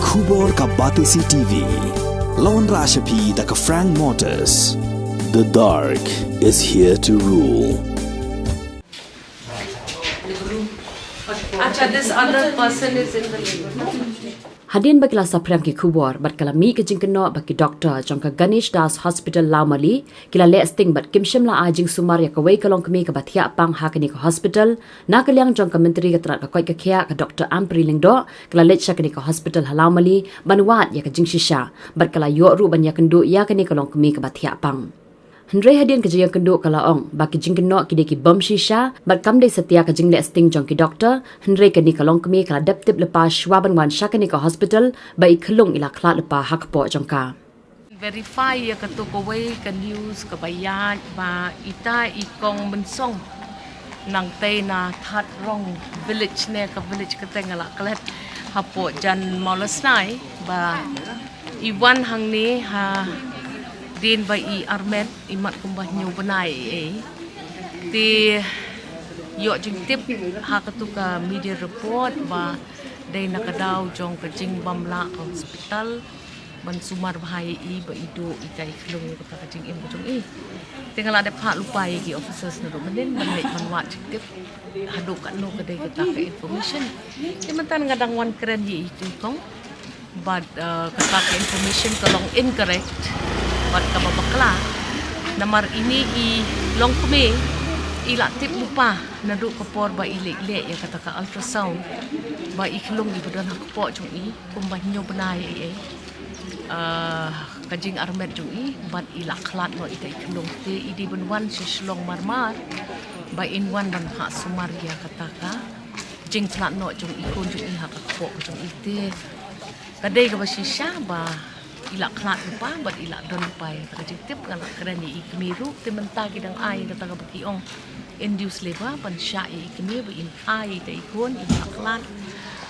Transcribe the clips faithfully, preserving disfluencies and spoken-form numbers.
Khubor ka Batesi T V. Lawan Rashapi da ka Frank Motors. The dark is here to rule. Acha, this other person is in the labor. Hadien ba ki la saphriang ki khubor bad ka la mih ka jingkynnoh ba ki doktor jong ka Ganesh Das Hospital Lawmali ki la leh sting bad kim shym la ai jingsumar ïa kawei ka longkmie kaba thiah pang ha kane ka hospital, na ka liang jong ka Myntri ka tnat ka koit ka khiah ka Doktor Ampareen Lyngdoh ka la leit sha kane ka hospital ha Lawmali ban wad ïa ka jingshisha bad ka la ïoh ruh ban ïakynduh ïa kane ka longkmie kaba thiah pang. Hynrei hadien ka jingïakynduh ka la ong ba ki jingkynnoh ki dei ki bym shisha bad kam dei satia ka jingleh sting jong ki doktor, hynrei kane ka longkmie ka la dep tip lypa shuwa ban wan sha kane ka hospital ba i khyllung i la khlad lypa ha kpoh jong ka. Verify ïa kato kawei ka news kaba ïaid ba ita i Kong Mynsong nangtei na Thadrong village ne ka village kata nga la klet hapoh jan Mawlasnai ba i wan hangne hadien ba i armet i mat kumba hynñiew bnai ei. Te ïoh jingtip ha katu ka media report ba dei na ka daw jong ka jingbym lah ka hospital ban sumar bha ïa i ba i duh ita i khlung ïa kata ka jingim ka jong i. Te nga la dep phah lypa ïa ki officers naduh mynnin ban leit ban wad jingtip haduh katno ka dei kata ka information. Te mynta nga dang wan kren ïa i tu i Kong. Bad, eh, kata ka information ka long incorrect bad kaba bakla. Namar ine i longkmie i la tip lypa naduh ka por ba i leit leh ïa kata ka ultrasound ba i khlung iba don ha kpoh jong i kumba hynñiew bnai ei ei. Eh, ka jingarmet jong i bad i la khlad noh ita i khlung te i dei ban wan sha Shillong marmar ba in wan ban phah sumar ïa kata ka jingkhlad noh jong i khun jong i ha ka kpoh jong i te. Ka dei kaba shisha ba i la khlad lypa bad i la don lypa ïa kata ka jingtip. Nga la kren ïa i kmie ruh te mynta ki dang ai ïa kata kaba ki ong induced labour ban shah ïa i kmie ba in ai ïa ita i khun iba la khlad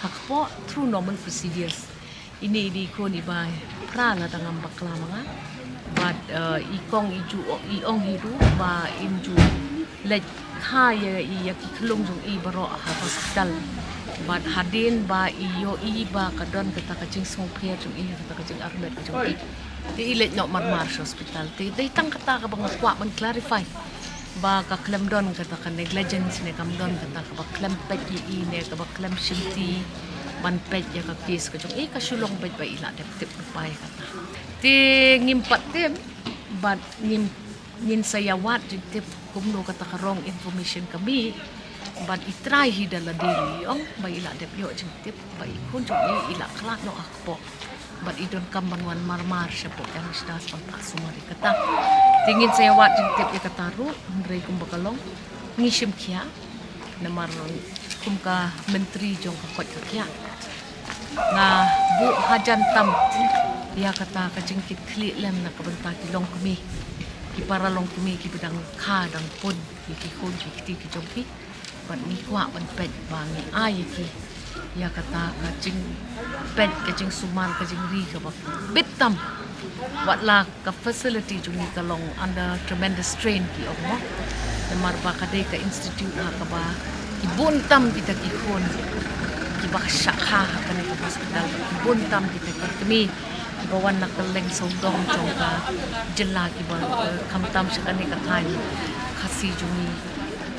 ha kpoh through normal procedures. Ine i dei i khun iba phra la dang ngam bakla ma nga. Bad, eh, i Kong i ju i ong hi ruh ba in ju leit kha ïa i ïa ki khlung jong i baroh ha hospital. Bad hadien ba i ïohi ba ka don kata ka jingsngewpher jong i ïa kata ka jingarmet ka jong i, te i leit noh marmar sha hospital. Te dei tang kata kaba nga kwah ban clarify ba ka khlem don kata ka negligence ne kam don kata kaba khlem peit ïa i ne kaba khlem shimti ban peit ïa ka case ka jong i. Ka shu long beit ba i la dep tip lypa ïa kata. Te ngim pat tip bad ngim, ngin sa ïa wad jingtip kumno kata ka wrong information ka mih. Bad i trai hi da lade ruh i ong ba i la dep ïoh jingtip ba i khun jong i i la khlad noh ha kpoh bad i donkam ban wan marmar shapoh Ganesh Das ban phah sumar ïa kata. Te ngin sa ïa wad jingtip ïa kata ruh, hynrei kumba ka long ngi shim khia namar kum ka myntri jong ka koit ka khiah nga buh hajan tam ïa kata ka jingkitkhlieh lem na ka bynta ki longkmie ki para longkmie kiba dang kha dang pun ïa ki khun ki kti ki jong ki. Bad ngi kwah ban peit ba ngi ai ïa ki ïa kata ka jingpeit ka jingsumar ka jingri kaba bit tam. Wat la ka facility jong ngi ka long under tremendous strain ki ong mo. Namar ba ka dei ka institute ha kaba ki bun tam kita ki khun kiba shah kha ha kane ka hospital, ki bun tam kita ki kmie kiba wan na kylleng sawdong jong ka jylla kiba, eh, khamtam sha kane ka thaiñ Khasi jong ngi,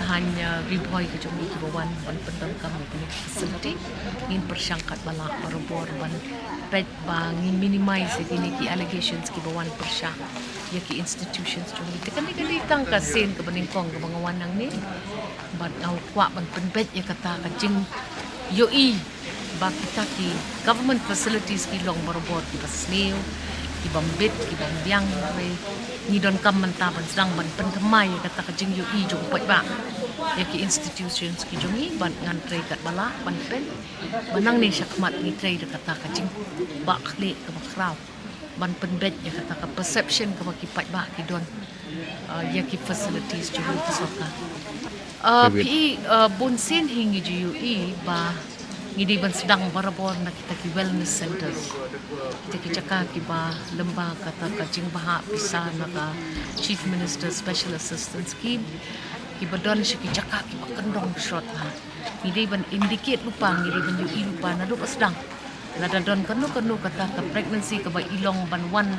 thaiñ, eh, Ri Bhoi ka jong ngi kiba wan ban pyndonkam ïa kane ka facility. Ngin pyrshang katba lah barabor ban peit ba ngin minimize ïa kine ki allegations kiba wan pyrshah ïa ki institutions jong ngi. Te kane ka dei tang ka sien kaba nyngkong kaba nga wan hangne. Bad nga kwah ban pynbeit ïa kata ka jingïohi ba kita ki government facilities ki long barabor kiba sniew, kiba mbit, kiba biang, hynrei ngi donkam mynta ban sdang ban pynthymmai ïa kata ka jingïohi jong u paidbah ïa ki institutions ki jong ngi. Bad ngan trei katba lah ban peit ba nangne shakhmat ngi trei da kata ka jingbahkhlieh kaba khraw ban pynbeit ïa kata ka perception kaba ki paidbah ki don, uh, ïa ki facilities jong ki sorkar. Uh, phi, uh, bun sien hi ngi ju ïohi ba ngi dei ban sdang barabor na kita ki wellness centers, kita ki jaka kiba lyngba kata ka jingbha pisa na ka Chief Minister Special Assistance Scheme, kiba don sha ki jaka kiba kyndong shortcut. Ngi dei ban indicate lypa, ngi dei ban ïohi lypa naduh ba sdang. Lada don kano kano kata ka pregnancy kaba i long ban wan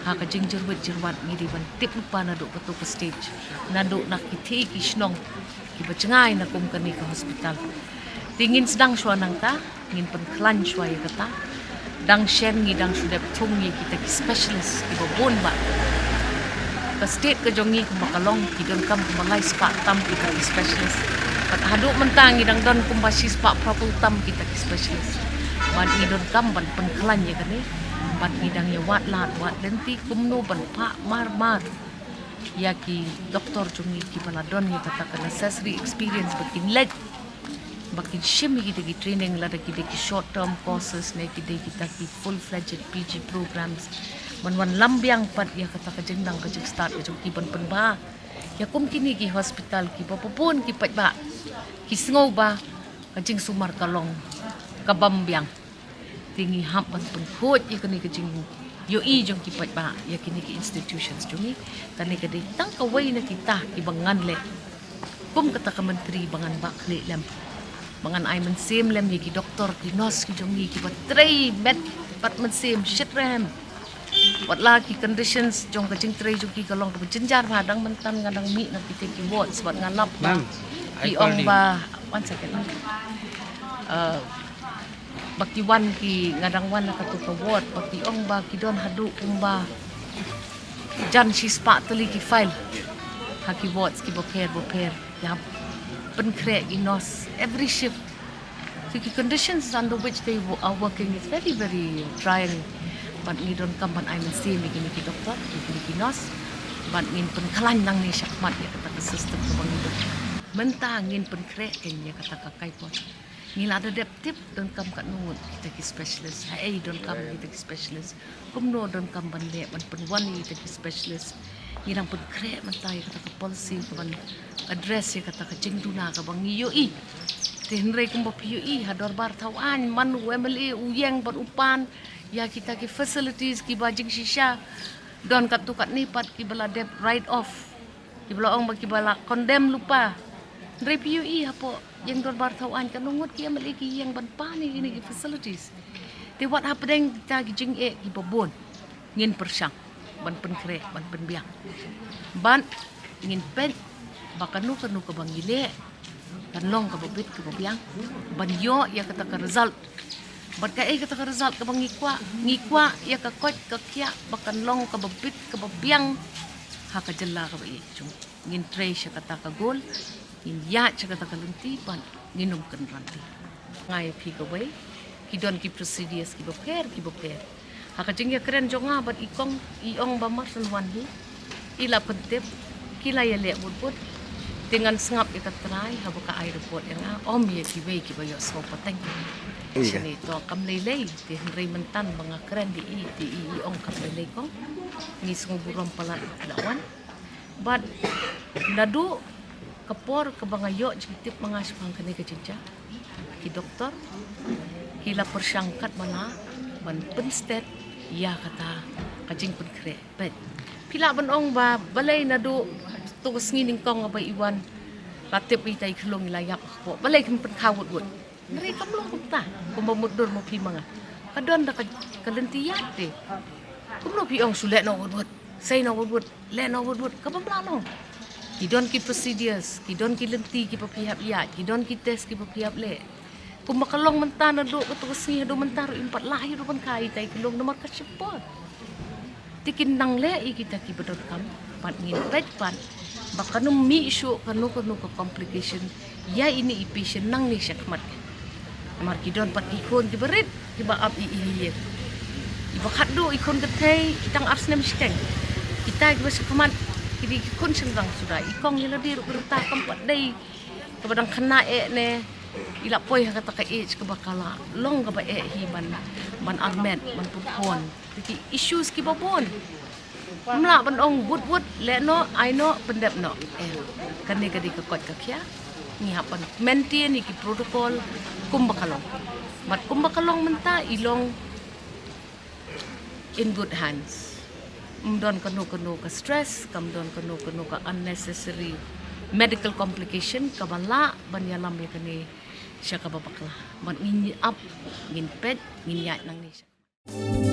ha ka jingjyrwit jyrwat, ngi dei ban tip lypa naduh kato ka stage, naduh na kitai ki shnong kiba jngai na kum kane ka hospital. Te ngin sdang shuwa nangta, ngin pynkhlaiñ shuwa ïa kata. Dang shen ngi dang shu dep thung ïa kita ki specialist kiba bun bha. Ka state ka jong ngi kumba ka long, ki donkam kumba lai spah tam kita ki specialist. Bad haduh mynta ngi dang don kumba shi spah phraphew tam kita ki specialist. Bad ngi donkam ban pynkhlaiñ ïa kane. Bad ngi dang ïa wad lad wad lynti kumno ban phah mar mar ïa ki doktor jong ngi kiba la don ïa kata ka necessary experience ba kin leit, ba kin shim ïa kita ki training, lada ki dei ki short term courses ne ki dei kita ki full fledged P G programs. Ban wan lam biang pat ïa kata ka jingnang ka jingstad ka jong ki ban pynbha ïa kum kine ki hospital kiba bun ki paidbah ki sngew ba ka jingsumar ka long ka bam biang. Te ngi hap ban pynkhuid ïa kane ka jingïohi jong ki paidbah ïa kine ki institutions jong ngi. Kane ka dei tang kawei na kita kiba ngan leh kum kata ka myntri ba ngan bah khlieh lem, ba ngan ai mynsiem lem ïa ki doktor ki nurse ki jong ngi kiba trei met bad mynsiem shitrhem. Wat la ki conditions jong ka jingtrei jong ki ka long kaba jynjar bha. Dang mynta nga dang mih na kita ki wards bad nga lap ba ki ong ba, one second, uh, ba ki wan ki, nga dang wan na katu ka ward ba ki ong ba ki don haduh kumba jan shi spah tylli ki file ha ki wards kiba pher ba pher. Ki hap pynkhreh ki nurse every shift. So ki conditions under which they wo- are working is very, very trying. Bad ngi donkam ban ai mynsiem ïa kine ki doktor, ïa kine ki nurse. Bad ngin pynkhlaiñ nangne shakhmat ïa kata ka system kaba ngi don. Mynta ngin pynkhreh kein ïa kata ka kaipor. Ngi la da dep tip donkam katno ngut kita ki specialist, haei donkam kita ki specialist, kumno donkam ban leh ban pynwan ïa kita ki specialist. Ngi dang pynkhreh mynta ïa kata ka policy kaban address ïa kata ka jingduna kaba ngi ïohi. Te hynrei kumba phi ïohi ha dorbar thaw aiñ, man u M L A u ïeng bad u pan ïa kita ki facilities kiba jingshisha. Don katto katne pat kiba la dep write off, kiba la ong ba kiba la condemn lypa. Hynrei phi ïohi hapoh ïing dorbar thaw aiñ katno ngut ki M L A ki ïeng ban pan ïa kine ki facilities. Te wat hapdeng kita ki jingeh kiba bun, ngin pyrshang ban pynkhreh ban pynbiang. Bad ngin peit ba kano kano kaba ngi leh kan long kaba bit kaba biang ban ïoh ïa kata ka result. Bad kaei kata ka result kaba ngi kwah? Ngi kwah ïa ka koit ka khiah ba kan long kaba bit kaba biang ha ka jylla kaba ïeit jong ngi. Ngin trei sha kata ka goal, ngin ïaid sha kata ka lynti bad ngin ym kynran. Nga ïa phi kawei, ki don ki procedures kiba pher kiba pher. Ha ka jingïakren jong nga bad i kong, i ong ba mar shen wan hi, i la pyntip, ki la ïaleh wut wut. Te ngan sngap ïa ka trai haba ka ai report ïa nga, ym ïa kiwei kiba ïohsngew pateng. Shane to kam lei lei, te hynrei mynta ba nga kren da i, te i, i ong kam lei lei kong. Ngi sngewburom palat ba phi la wan. Bad naduh ka por kaba nga ïoh jingtip ma nga shaphang kane ka jingjia, ki doktor ki la pyrshang katba lah ban pynsted ïa kata ka jingpynkhreh. Peit, phi lah ban ong ba balei naduh to ka sngi nyngkong ba i wan la tip ita i khlong i la ïap ha kpoh, balei kim pynkha wut wut? Hynrei kam long kumta, kumba mutdur ma phi ma nga. Ka don da ka, ka lynti ïaid te. Kumno phi ong shu leh noh wut wut, sei noh wut wut, leh noh wut wut, kaba mla long. Ki don ki procedures, ki don ki lynti kiba phi hap ïaid, ki don ki test kiba phi hap leh. Kumba ka long mynta naduh kato ka sngi haduh mynta ruh im pat lah hi ruh ban kha ita i khlong namar ka shipor. Te kin nang leh ïa kita kiba donkam, bad ngin peit pat ba kan ym mih shuh kano kano ka complication ïa ine i patient nangne shakhmat. Namar ki don pat ki khun kiba rit kiba ap ïa i ïing. Iba khatduh i khun kynthei i tang ar snem shiteng. Kita kiba shakhmat ki dei ki khun shynrang suda. I kong ïa lade ruh ka rta kam pat dei kaba dang khynnah eh ne i la poi ha kata ka age kaba ka la long kaba eh hi ban, ban armet ban pynkhon. Te ki issues kiba bun. Ym lah ban ong wut wut, leh noh, ai noh, pyndep noh. Eh, kane ka dei ka koit ka khiah. Ngi hap ban maintain ïa ki protocol kumba ka long. Bad kumba ka long mynta i long in good hands. Ym don kano kano ka stress, kam don kano kano ka unnecessary medical complication kaba lah ban ïalam ïa kane sha kaba bakla. Bad ngin ap, ngin peit, ngin ïaid nangne sha